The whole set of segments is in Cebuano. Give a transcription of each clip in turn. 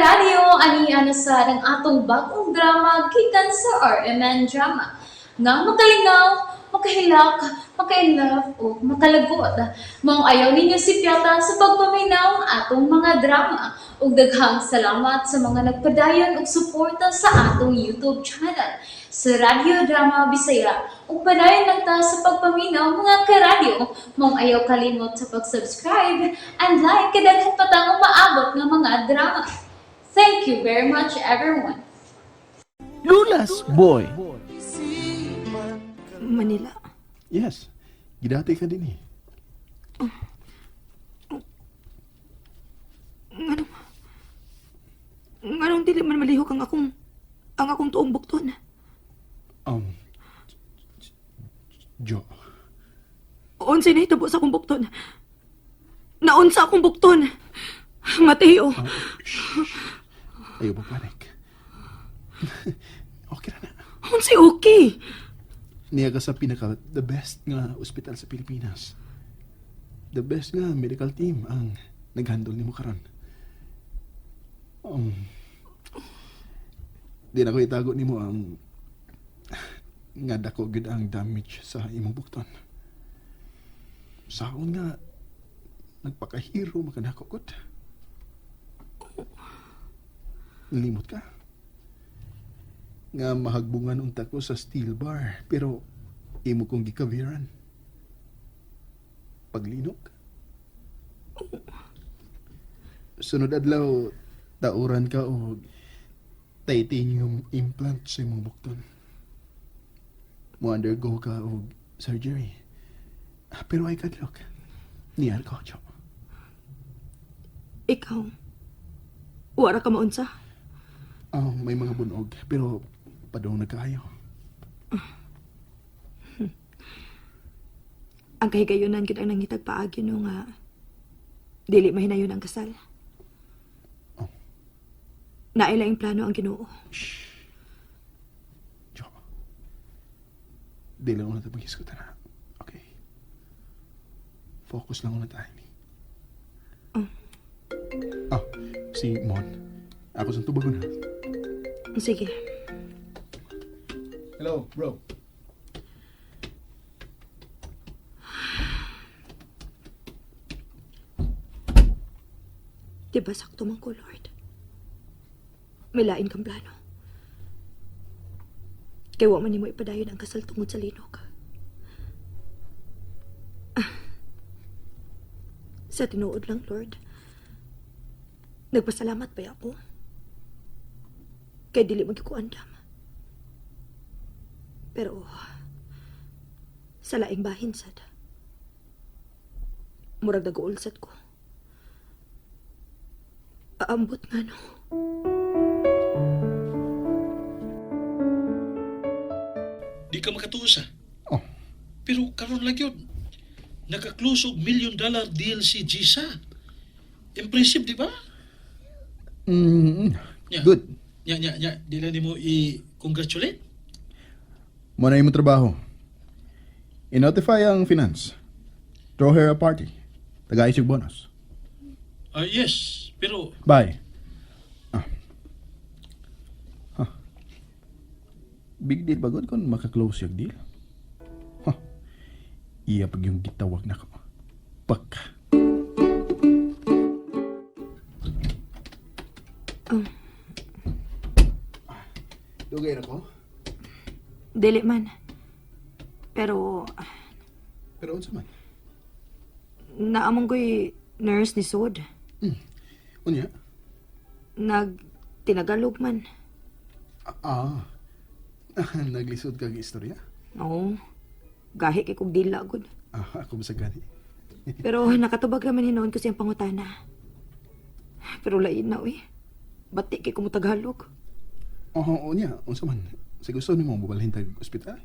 Karadyo, ani na sa ang atong bagong drama gikan sa RMN Drama. Nga makalingaw, makahilak, maka-inlove o makalagot. Maong ayaw ninyo sipyata sa pagpaminaw ang atong mga drama. Ug daghang salamat sa mga nagpadayon og suporta sa atong YouTube channel sa Radyo Drama Bisaya. Ug padayon lang ta sa pagpaminaw, mga karadyo. Maong ayaw kalimot sa pag-subscribe and like kay daghan pa tang umaabot nga mga drama. Thank you very much, everyone. Lula's Boy. Manila. Yes, gidati ka din eh. Nganong... Nganong dili man malihok ang akong tuong bukton? Jo, Unsay nahitabo sa akong bukton? Naunsa akong bukton? Mateo, ayaw pa panic. Okay na na. Unsay okay? Niya ka sa pinaka the best nga ospital sa Pilipinas. The best nga medical team ang nag-handle nimo karon. Di na ko itago nimo ang nga dako gud ang damage sa imong bukton. Saon nga nagpakahiro makanako gud. Limot ka nga mahagbungan unta ko sa steel bar pero imo kong gikabiran. Paglinok. Sunod adlaw tauran ka og titanium implant sa imong bukton. Mo undergo ka og surgery. Ah, pero ay kadlok. Niyar ko, Jo. Ikaw, wara ka maunsa? Oh, may mga bunog pero padung nagkaayo. Ang kahigayunan gid ang nangitag paagi no nga dili mahinayon ang kasal. Oh. Naila plano ang Ginoo. Jo. Di lang una tayo mag-iskutan na. Okay. Focus lang una tayo ni. Ah, si Mon. Ako sa tubag na. Sige. Hello, bro. Di ba sakto man ko, Lord? May lain kang plano. Kay wa man nimo ipadayon ang kasal tungod sa linog. Ah. Sa tinuod lang, Lord. Nagpasalamat ba ako? Kay dili man gyud ko andam. Pero sa laing bahin sad, murag nag-uulsad ko. Aambot nga no. Di ka makatuo sa. Oh, Pero karon lang yun. Naka-close og $1 million deal si Gisa. Impressive, di ba? Nya. Good. Nya, nya, nya. Di lang nimo i-congratulate. Mo na imong trabaho. I-notify ang finance. Throw her a party. Taga-isig bonus. Ah, yes, pero Bye. Ah. Huh. Big deal ba gud kung maka-close yung deal? Huh. Iya pag yung gitawag na ko. Pagka. Dugay na ko. Dili man. Pero Pero unsa man? Naamong ko'y nurse ni Sod. Unya? Nag tinagalog man. Ah. Naglisod kag istorya? Oo. Gahi kay kog dila gud. Ah, ako sa gani. Pero nakatubag raman hinoon ko siyang pangutana. Pero lain na uy. Bati kay ko mo Tagalog. Oo, unya. Unsa man? Sa gusto nimo mobalhin tag ospital?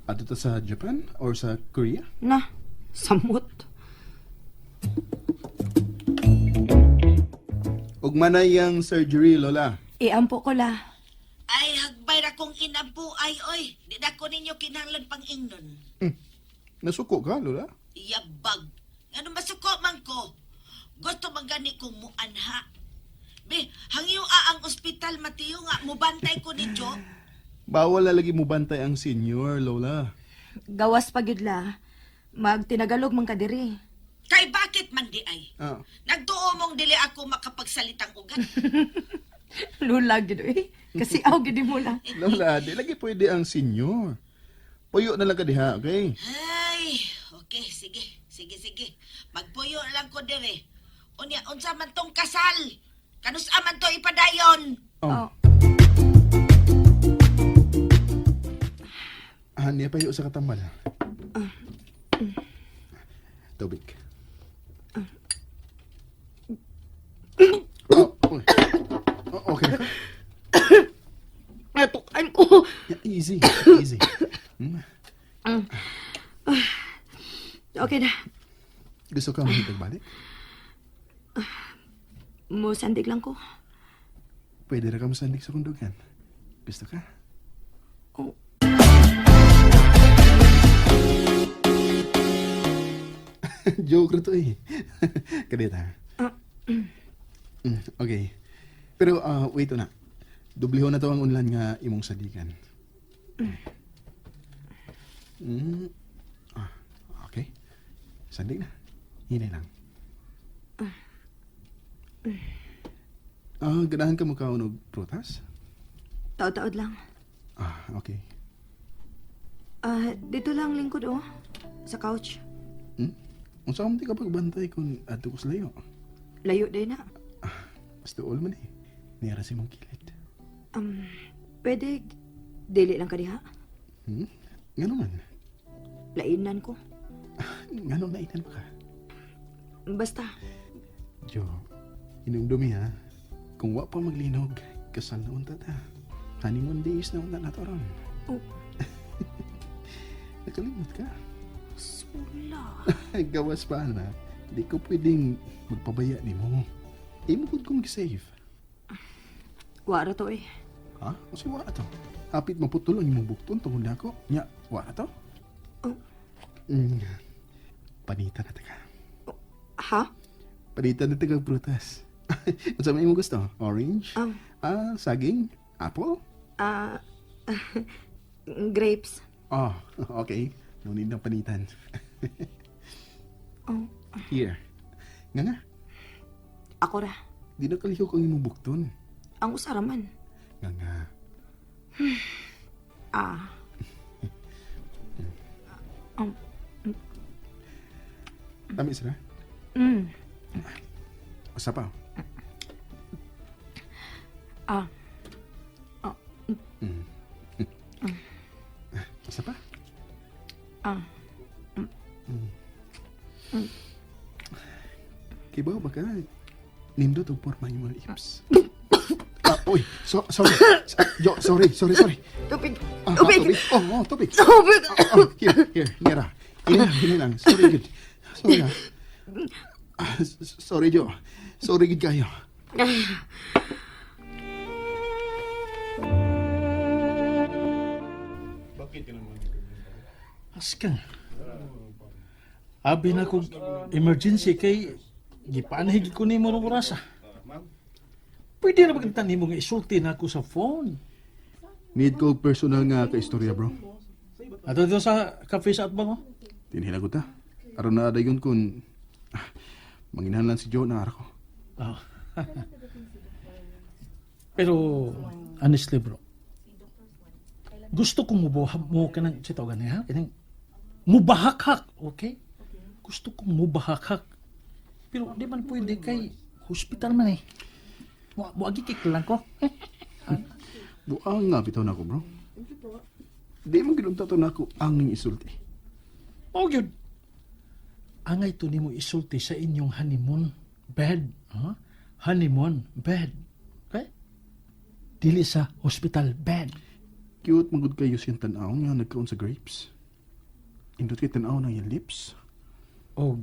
Adto ta sa Japan or sa Korea? Na, samot. Ug manay ang surgery, Lola. Iampo ko la. Ay, hagbay ra kong inampo ay oy. Di na ko ninyo kinahanglan pang ingnon. Nasuko ka, Lola? Yabag. Ngano masuko man ko. Gusto man gani kong muanha. Be, hangyo a ang ospital Mateo nga mubantay ko ni Jo. Bawal na lagi mo bantay ang senior, Lola. Gawas pa gyud la. Magtinagalog man ka diri. Kay bakit man di ay? Ah, Nagtuo mong dili ako makapagsalitang ugat. Lulag gyud eh. Kasi aw gyud mo la. Lola, di lagi pwede ang senior. Puyo na lang ka diha, okay? Ay, okay, sige. Sige, sige. Magpuyo lang ko dire. Unya, unsa man tong kasal? Kanus man to ipadayon? Oh. Ah, niya pa sa katambal. Tubig. Oh, uy. Oh, okay na ka? Natukan ko. Yeah, easy, easy. Okay na. Gusto ka mahipagbalik? Musandig lang ko. Pwede ra ka masandig sa kundugan. Gusto ka? Oh. Joke ra to eh. Kadita. Okay. Pero wait na. Dubliho na to ang unlan nga imong sadikan. Ah, okay. Sandig na. Hinay lang. Ah, ganahan ka mukhaon og prutas? Taod-taod lang. Ah, okay. Ah, dito lang lingkod oh. Sa couch. Hmm? Unsa man di ka pagbantay kung adto ko sa layo? Layo day na. Basta all man eh. Niyara si mong kilid. Pwede dili lang ka diha. Ngano man? Lainan ko. Ngano nainan pa ka? Basta Jo, inumdumi ha. Kung wa pa maglinog, kasal na unta ta. Honeymoon days na unta na to ron. Oh. Nakalimot ka. Sula. Gawas pa na. Di ko pwedeng magpabaya ni mo. Imo gud kong save. Wara to eh. Ha? Kasi wa to. Hapit maputol ang imong bukton tungod nako. Nya, wa to. Oh. Panita na ta ka. Ha? Panita na taga prutas. Unsa man imong gusto? Orange? Ah, saging? Apple? Ah, grapes. Oh, okay. No need ng panitan. Oh, Here. Nga nga, ako ra. di na kalihok ang imong bukton. Ang usara man. Nga nga. Ah. Tamis ra? Mm. Usa pa. Ah. Usa pa? Ah. Kibaw ba ka? Nindot og porma imong lips. Ah, uy, so, sorry. Jo, sorry, sorry, sorry. Tubig. Ah, Tubig. tubig. Oh, oh, tubig. Tubig. Oh, oh, here, here, nira. Hinay lang, hinay lang. Sorry, good. Sorry, ah. Ah, sorry, Jo. Sorry, good kayo. Askan. Abi na kog emergency kay gipanhig ko nimo rong orasa. Pwede na ba nimo nga isulti na ako sa phone? Need ko og personal nga ka-istorya, bro. Ato dito sa cafe sa Atbang oh. Tinhila ko ta. Aron na dayon kun manginahanglan si Joe na ara ko. Ah. Pero honestly bro, gusto kong mubuha mo kanang si tawagan niya, ha? Kanang mubahakhak, okay? Gusto kong mubahakhak. Pero di man pwede kay hospital man eh. Mo mo agi kik lang ko. Buang nga bitaw nako, bro. Di mo gilunta to nako ang isulti. Mao gyud. Angay to nimo isulti sa inyong honeymoon bed, ha? Honeymoon bed. Okay? Dili sa hospital bed. Cute magud kayo siyang tan-aw nga nagkaon sa grapes. Indot kay tan-aw ng iyang lips. O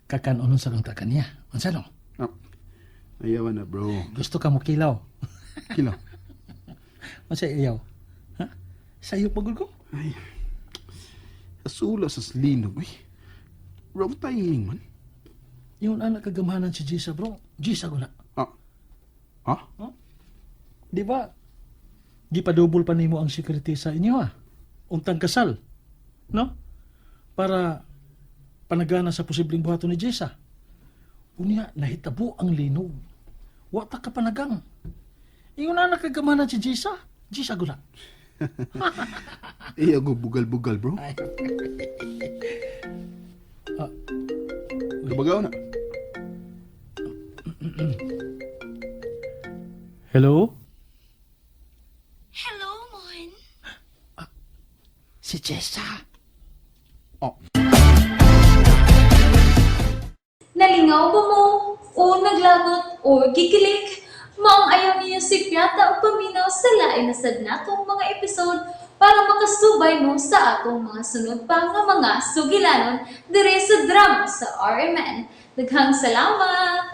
kakanon sa lang ta kaniya. Unsa no? Ah, ayaw na, bro. Gusto ka mo kilaw. Kilo. Unsa iyaw? Ha? Sayo pagod ko? Ay. Asula sa slinog, uy. Wrong timing man. Yun anak kagamhanan si Jisa, bro. Jisa ko na. Ah. Ha? Di ba? Gipadubol pa nimo ang security sa inyo ha. Untang kasal. No? Para panagana sa posibleng buhaton ni Jessa. Unya, nahitabo ang linog. Wa ta ka panagang. Ingon na nakagamanan si Jessa. Jessa guna. Iya go bugal-bugal, bro. Ay. Kabagaw na. Hello? Hello, Mon. Si Jessa. Oh. Nalingaw ba mo? O naglagot o gikilig? Maong ayaw niyo si Piata o paminaw sa lain na sad natong mga episode para makasubay mo sa atong mga sunod pa nga mga sugilanon dire sa drama sa RMN. Daghang salamat!